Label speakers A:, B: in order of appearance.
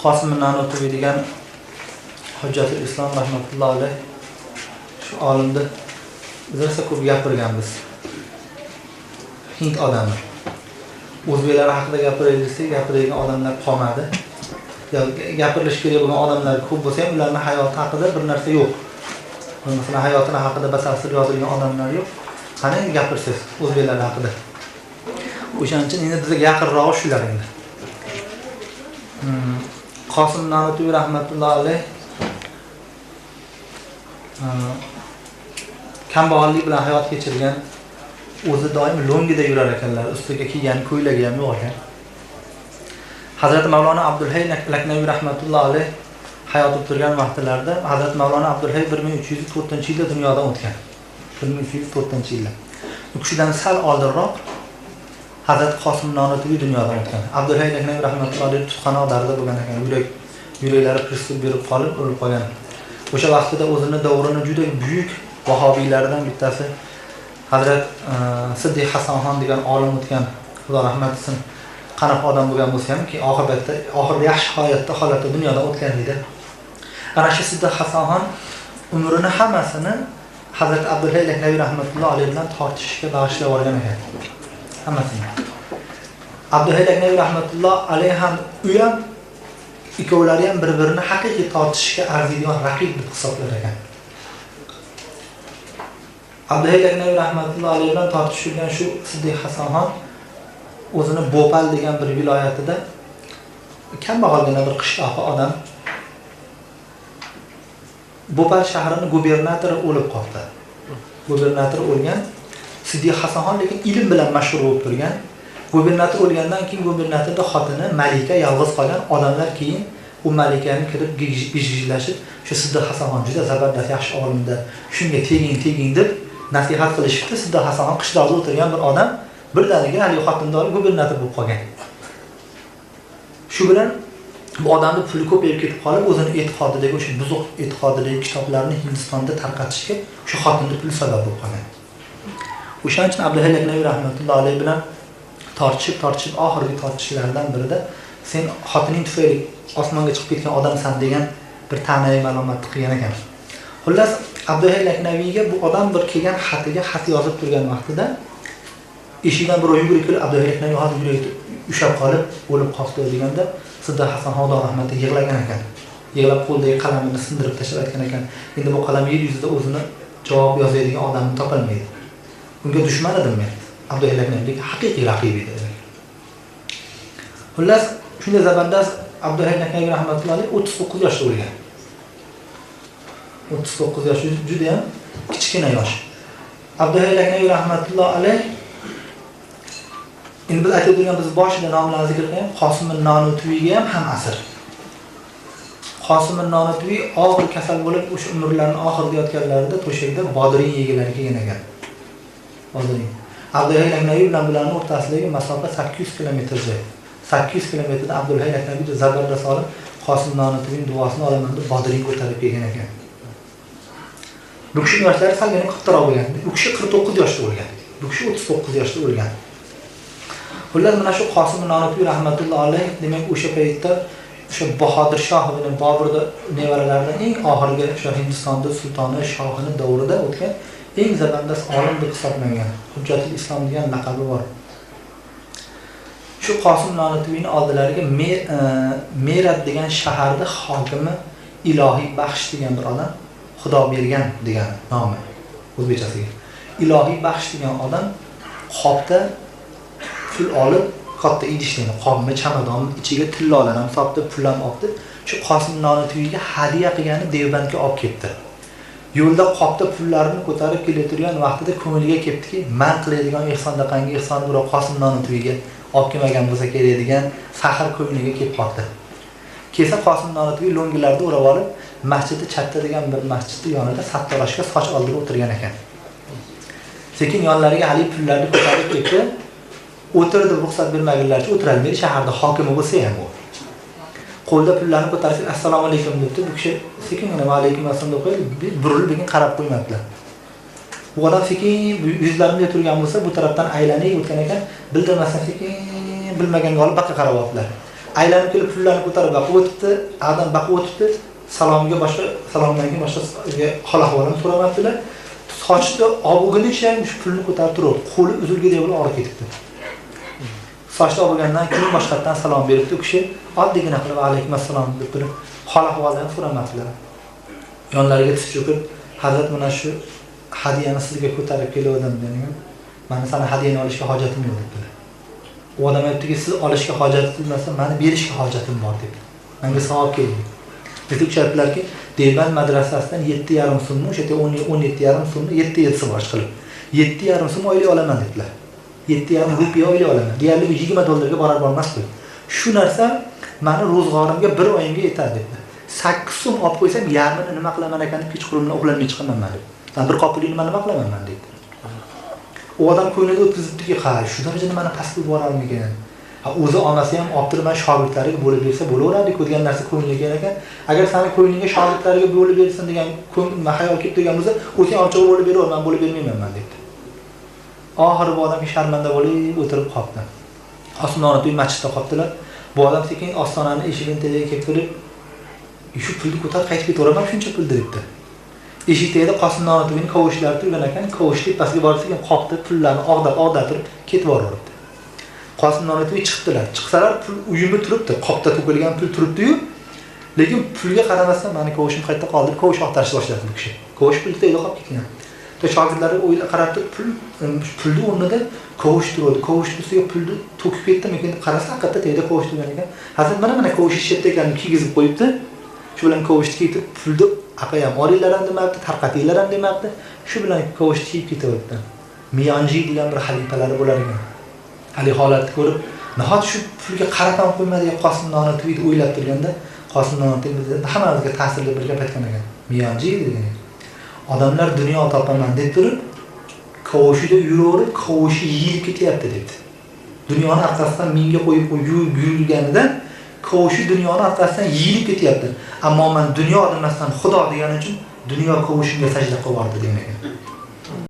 A: Qosim Nanotuviy degan Hujjatul Islom rahmatullohi alayh shu olimni biz ko'p gapirganmiz. Hind odami. O'zbeklar haqida gapiraylik, gapiradigan odamlar qolmadi. Gapirilishi kerak bo'lgan odamlar ko'p bo'lsa ham ularning hayoti haqida bir narsa yo'q. Masalan, hayotini haqida batafsil yozilgan odamlar yo'q. Qani gapirsiz o'zbeklar haqida. O'shaning uchun endi bizga yaqinrog'i shular endi. Qosim Nanotuviy rahmatullohi alayh kambag'allik bilan hayot kechirgan, o'zi doim lo'ngida yurar ekanlar, ustiga kiygan ko'ylagi ham yo'q ekan. Hazrati Mavlona Abdulhay Laknaviy rahmatullohi alayh hayot o'tirgan vaqtlarida Hazrati Mavlona Abdulhay 1304-yilda dunyodan o'tgan. 1304-yilda. U kishidan sal oldinroq Hazrati Qosim Nanotuviy dunyodan o'tgan. Abdulhay Laknaviy rahmatullohi alayh tutqanoq dardida bo'lgan ekan, yuraklari pistib berib qolib o'lib qolgan. O'sha vaqtida o'zini davrini juda buyuk vahobiylaridan bittasi Hazrat Siddiq Hasanxon degan olim o'tgan, Xudo rahmat etsin. Qanaqa odam bo'lgan bo'lsa ham, keyin oqibatda oxirida yaxshi hayotda holatda dunyodan o'tgan deydi. Ana shu Siddiq Hasanxon umrini hammasini Hazrat Abdulhay Laknaviy rahmatullohi alayhi bilan tortishishga bag'ishlab yuborgan ekan. Hammasini. Abdulhay Laknaviy rahmatullohi alayhi ham u ham ikkovlari ham bir-birini haqiqiy tortishishga arziydigan raqib deb hisoblar ekan. Abdulhay Laknaviy rahmatullohi alayhi bilan tortishgan shu Siddiq Hasanxon o'zini Bopal degan bir viloyatida kambag'algina bir qishloqi odam. Bopal shahrining gubernatori o'lib qoldi. Gubernator o'lgan. Siddiq Hasanxon lekin ilm bilan mashhur bo'lib turgan. Gubernator o'lgandan keyin gubernatorning xotini Malika yolg'iz qolgan. Odamlar keyin u Malikani kirib gijgijlashib, shu Siddiq Hasanxon juda zabardast yaxshi olimda, shunga teging teging deb nasihat qilishibdi. Siddiq Hasanxon qishloqda o'tirgan bir odam birdaniga haligi xotinni olib gubernator bo'lib qolgan. Shu bilan bu odamning puli ko'payib ketib qolib, o'zini e'tiqodidagi o'sha buzuq e'tiqodidagi kitoblarni Hindistonda tarqatishga shu xotinning puli sabab bo'lib qolgan. O'shaning uchun Abdulhay Laknaviy rahmatullohi alayhi bilan tortishib oxirgi tortishlardan birida sen xotining tufayli osmonga chiqib ketgan odamsan degan bir ta'naviy ma'lumotni qilgan ekan. Xullas, Abdulhay Laknaviyga bu odam bir kelgan xatiga xat yozib turgan vaqtida eshikdan birov yugurib kelib Abdulhay Laknaviy hozir yuragi ushlab qolib o'lib qoldi deganda Siddiq Hasanxon Xudo rahmati yig'lagan ekan. Yig'lab qo'ldagi qalamini sindirib tashlab aytgan ekan. Endi bu qalam yer yuzida o'zini javob yozadigan odamni topolmaydi. Unga dushman edim men. Abdulhay Laknaviy haqiqiy raqib edi. Xullas, shunday zabardast Abdulhay Laknaviy rahmatullohi alayhi 39 yoshda o'lgan. 39 yosh juda ham kichkina yosh. Abdulhay Laknaviy rahmatullohi alayhi endi biz aytib o'tgan, biz boshida nomlarini zikr qilgan Qosim Nanotuviyga ham asr. Qosim Nanotuviy og'ir kasal bo'lib, o'sha umrlarining oxirida yotganlarida to'shakda bodring yegilari kelgan ekan. Bodring. Abdulhay Laknaviy bilan bularning o'rtasidagi masofa 800 kilometr joy. 800 kilometrda Abdulhay Laknaviy zabardast olib, Qosim Nanotuviyning duosini olaman deb bodring ko'tarib kelgan ekan. Bu kishining yoshlari salgina kattaroq bo'lgan. U kishi 49 yoshda o'lgan. Bu kishi 39 yoshda o'lgan. Xullas, mana shu Qosim Nanotuviy rahmatullohi alayh, demak o'sha paytda o'sha Bahodir shoh bilan Boburda nevaralaridan eng oxirgi o'sha Hindistonda sultoni shohini davrida o'tgan eng zabardast olim deb hisoblangan. Hujjatul Islom degan laqabi bor. Shu Qosim Nanotuviyning oldilariga Merat degan shaharda hokimi Ilohiy Baxsh degan bir odam, Xudo bergan degan nomi o'zbekchasiga. Ilohiy Baxsh degan odam qopda pul olib, katta idishni, qopmi, chamadonni ichiga tillolar ham solibdi, pul ham olibdi. Shu Qosim Nanotuviyga hadiya qilgani Devbandga olib ketdi. Yo'lda qopda pullarni ko'tarib kelayotgan vaqtida ko'ngliga kelibdiki, man qiladigan ehsondaqangi ehson birov Qosim Nanotuviyga olib kelmagan bo'lsa kerak degan sahr ko'ngliga kelib qoldi. Kelsa Qosim Nanotuviy lo'ngilarda o'rab olib, masjidi Chatta degan bir masjidning yonida sattorashga soch oldirib o'tirgan ekan. Sekin yonlariga hali pullarni ko'tarib ketdi. O'tirdi, ruxsat bermaganlarcha o'tirolmaydi, shaharda hokimi bo'lsa ham u. Qo'lda pullarni ko'tarib assalomu alaykum debdi. Bu kishi sekingina va alaykum assalom deb qo'ydi, burilib lekin qarab qo'ymabdilar. Bu odam sekin yuzlarimda turgan bo'lsa, bu tarafdan aylanib o'tgan ekan, bildirmasdan sekin bilmaganga olib baqa qarab oldilar. Aylanib kelib pullarni ko'tarib boqib o'tibdi, adam boqib o'tibdi. Salomga boshqa, salomdan keyin boshqa hol ahvolini so'ramabdilar. Sochni olib ham shu pulni ko'tarib turib, qo'li uzilgudek bo'lib og'rib ketibdi. Sochni olib bo'lgandan keyin boshqatdan salom beribdi u kishi, oddiygina qilib alaykum assalom deb turib, hol ahvolini so'ramabdilar. Yonlariga tiz cho'kib, hazrat mana shu hadiyani sizga ko'tarib kelgandim degan. Mani sana hadiyani olishga hojatim yo'q debdilar. U odam aytdiki, siz olishga hojatingiz bo'lmasa, mani berishga hojatim bor debdi. Menga savob keldi. Deb aytdilarki, Derband madrasasidan 7,5 so'mni, o'sha yerda 17,5 so'mni 7 bor qilib, 7,5 so'm oylik olaman dedilar. 7,5 rupiya oylik olaman. Deyarli 20 dollarga borar bormas pul. Shu narsa meni ro'zg'orimga bir oyimga yetadi dedilar. 8 so'm olib qo'ysam, yarmini nima qilaman ekan deb kechqurun uxlamay chiqaman men deb. Men bir qop pulni nima qilaman men dedi. U odam ko'nglida o'tkazibdiki, ha, shu darajada meni past qilib borarmikan? Ha, o'zi onasi ham olib turib mana shogirdlariga bo'lib bersa bo'laveradi degan narsa ko'ngliga kelgan ekan. Agar seni ko'nglingga shogirdlariga bo'lib bersin degan xayol kelib turgan bo'lsa, o'zing olib chiqib bo'lib beraver, men bo'lib bermayman men debdi. Oxiri bu odam sharmanda bo'lib o'tirib qoldi. Qosim Nonatoy masjidda qoldilar. Bu odam sekin ostonani eshigini tagiga kelib turib, shu pulni ko'tarib qaytib ketaveraman shuncha pul debdi. Eshik tagida Qosim Nonatoyning kovushlari turgan ekan, kovush tepasiga borib sekin qopdi, pullarni og'darib turib ketib boraveribdi. Qosim Nonatoy chiqdilar. Chiqsalar pul uyumi turibdi, qopda to'kilgan pul turibdi-yu, lekin pulga qaramasdan meni kovushim qayerda qoldi deb kovush axtarishni boshladi bu kishi. Kovush pul tagida qolib ketgan. To shogirdlari o'ylab qarab turib, pulni o'rnida kovush turadi. Kovush ustiga pulni to'kib ketdimikin deb qarasa, haqiqatda tagida kovush turgan ekan. Hazrat mana kovush shetda ekanini kiygizib qo'yibdi. Shu bilan kovushni kiyib pulni aka ham olinglar ham demabdi, tarqatinglar ham demabdi. Shu bilan kovushni kiyib ketaveribdi. Miyonji degan bir xalifalari bo'lar ekan. Hali holatni ko'rib, nahot shu pulga qarab ham qo'ymadi Qosim Nonatoy deb o'ylab turganda, Qosim Nonatoy hammamizga ta'sirli bir gap aytgan ekan. Miyonji degan. Odamlar dunyo topaman deb turib, kovushida yuraverib, kovushi yeyilib ketyapti debdi. Dunyoni orqasidan mingga qo'yib yurganida kovushi dunyoni orqasidan yeyilib ketyapti. Ammo men dunyo demasdan Xudo degani uchun dunyo kovushimga sajda qilib yubordi degan ekan.